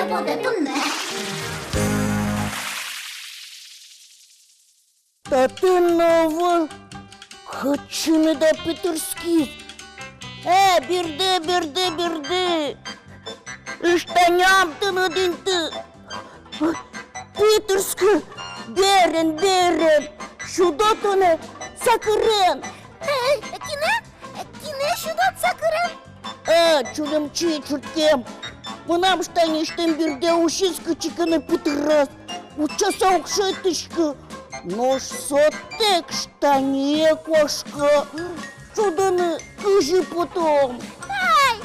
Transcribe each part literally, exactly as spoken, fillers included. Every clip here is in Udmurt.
потэ туннэ. Татын но ӧвӧл, кытчы меда питырскиз. Э, бирды, бирды, бирды! Ыштаням тыныд инты. Питырскы, берен, берен, сюдо тонэ сакырен. Э, кинэ? Кинэ сюдод сакырен? Э, Чулымчи, чырткем. Мынам штанисьтым бирдэ усиз, кытчы ке но питыраз. Утчаса уг шедьтӥськы. Нош сотэк штание куашка. Сюдыны кызьы потом? Ай!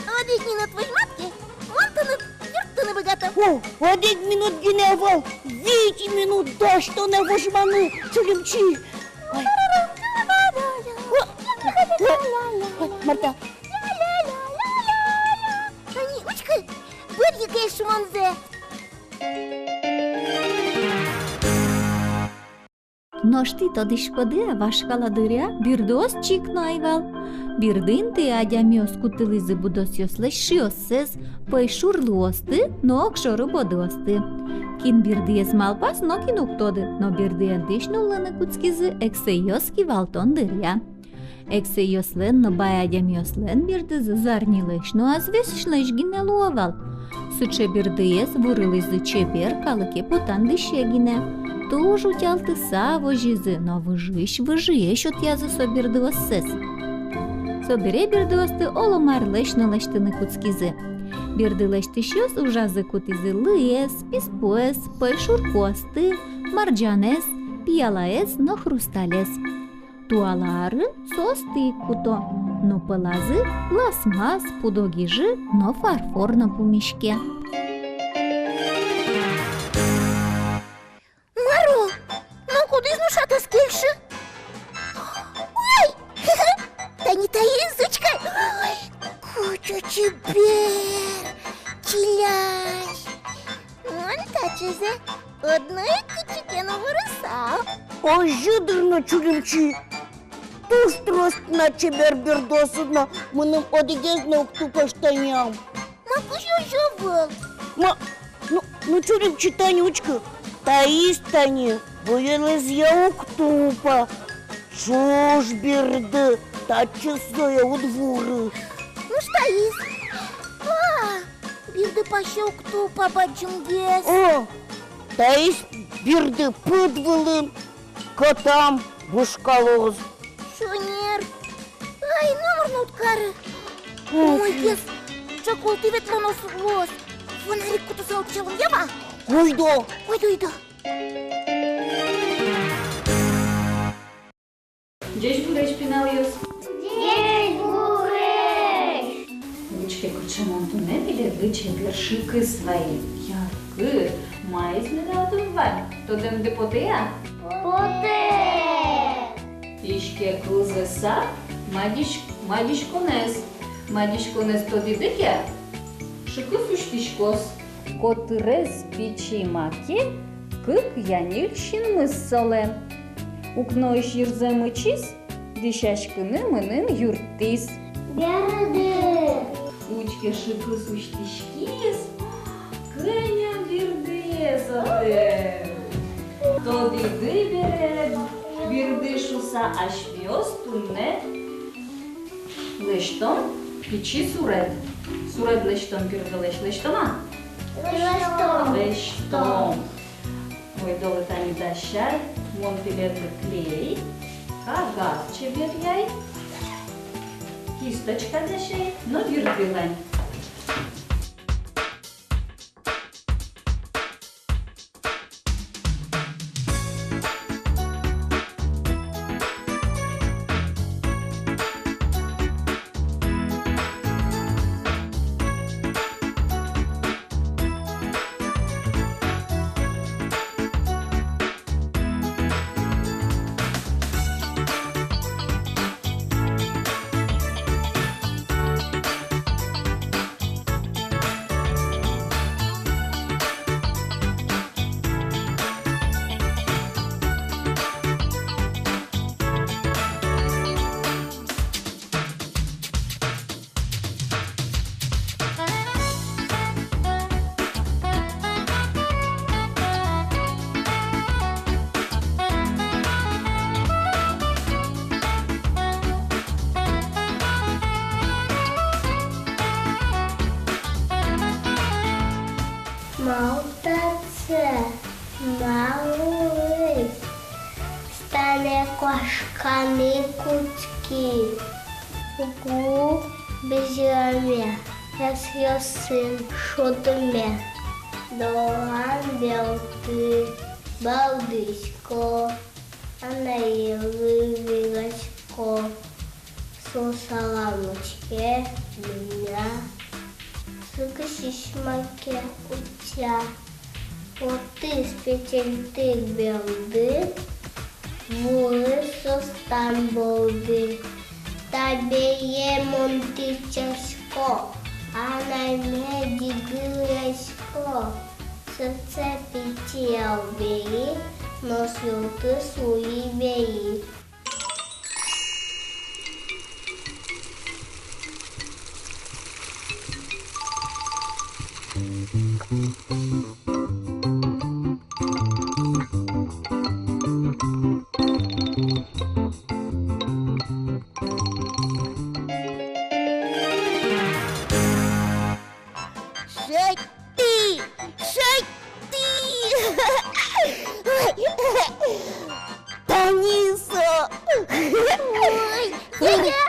Одӥг минут возьмат ке, мон тыныд юрттыны быгато. О, одӥг минут гинэ ӧвӧл, вить минут дась тонэ возьманы, Чулымчи. Ай. О, о, о, Марта. Ани, учкы, бырйы ке шумонзэ. Нош тӥ тодӥськоды-а, вашкала дыръя бирдыос чик но ӧй вал. Бирды интые адямиос кутылӥзы будосъёслэсь шиоссэс, пӧйшур луосты но огшоры бодыосты. Кин бирдыез малпаз, нокин уг тоды, но бирдыен дӥсь нуллыны кутскизы эксэйёс кивалтон дыръя. Эксэйёслэн но бай адямиослэн бирдызы зарнилэсь но азвесьлэсь гинэ луо вал. Сыӵе бирдыез вурылӥзы чебер калыке потан дӥсе гинэ. Туж утялтыса возизы но выжыысь выжые сётъязы со бирдыоссэс. Собере бирдыосты оломарлэсь но лэсьтыны кутскизы. Бирды лэсьтӥсьёс ужазы кутӥзы лыез, писпуэз, пӧйшур куосты, марӟанэз, пиялаез но хрусталез. Туала арын соосты ик куто. Ну, пӧлазы пластмасс, пудо гижы но фарфор но пумиське. Маро, но кудӥз но шат ӧз кельшы. Ой! Тани таиз, учкы. Ой, кыӵе чебер, чилясь. Мон таӵезэ одно ик кытчы ке но вурысал. Озьы дыр но, Чулымчи. Туж трос тынад чебер бирдыосыд но, мыным одӥгез но уг тупа штаням. Ма, кызьы озьы ӧвӧл? Ма, ну, ну, Чулымчи, тани учкы. Таиз тани буёлэзъя уг тупа. Ӵуж бирды, татчы сое уд вуры. Нош таиз? А, бирды пасе уг тупа, бадӟымгес. О, таиз бирды пыд вылын, кӧтам бушкалоз. Шонер. Ай, номыр но уд кары. Ой. Умойгес. Ӵак ултӥ ветлоно луоз. Фонарик кутыса утчалом, ява? Ойдо. Ойдо, ойдо. Ӟечбуресь, пиналъёс! Ӟечбуресь! Учке, кыӵе мон туннэ тӥледлы чебер шыкыс вайи. Яркыт, маиз меда отын вань, тодэмды потэ-а? Потэ! Иське кылзыса, мадиськ-, мадиськонэз. Мадиськонэз тодӥды ке, шыкыс усьтӥськоз. Котырез пичи маке, кык яньыль синмыз солэн. Укноысь йырзэ мычиз, дӥсяськыны мынын юрттӥз. Бирды. Учке, шыкыс усьтӥськиз, кӧня бирдыез отын. Тодӥды бере, бирды шуыса, асьмеос туннэ лэсьтом пичи суред. Суред лэсьтом бирдылэсь. Лэсьтом-а? Лэсьтом. Лэсьтом. Ойдолэ тани дасяй, мон тӥледлы клей, кагаз чеберъяй, кисточка дасяй но бирды лань. Мар татчы, мар луиз? Тани куашканы кутски. Уг бызьылэме, эшъёсын шудыме. Дорам вӧлды, бӧрдӥсько, анайлы верасько. Со салам учке, мыня. Со кысӥсь маке утча. Потӥз петельтӥ бӧрды, вуиз со стан борды. Табере мон тӥ часько, анайме дӥгыръясько. Сыӵе пичи арбери, нош юртысь уйи вери. Шедьтӥ! Шедьтӥ! Тани со! Ой, Федя,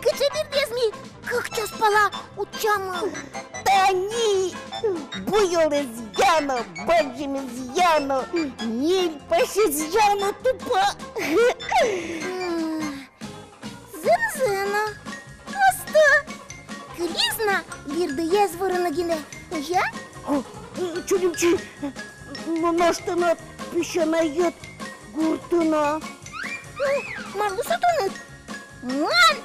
кыӵе бирдэс ми кык час пала утчамы? Тани! Буёлэзъя но, бадӟымезъя но, ньыль пасезъя но тупа. М, зын-зын но, осто. Кылиз на бирдыез вырыны гинэ, озьы-а? О, э, Чулымчи, ну, нош тынад песянаед гуртын-а? М, мар луэ со тыныд? Мон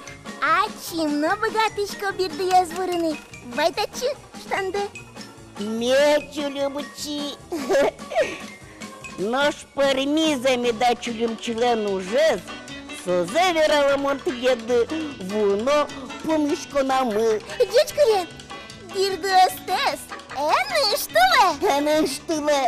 ачим но быгатӥсько бирдыез вырыны. Вай татчы, штандэ. Ме, Чулымчи. Нош пӧрмиз-а меда Чулымчилэн ужез, созэ верало мон тӥледлы вуоно пумиськонамы. Ӟечкылем, бирдыостэс эн ыштылэ. Эн ыштылэ.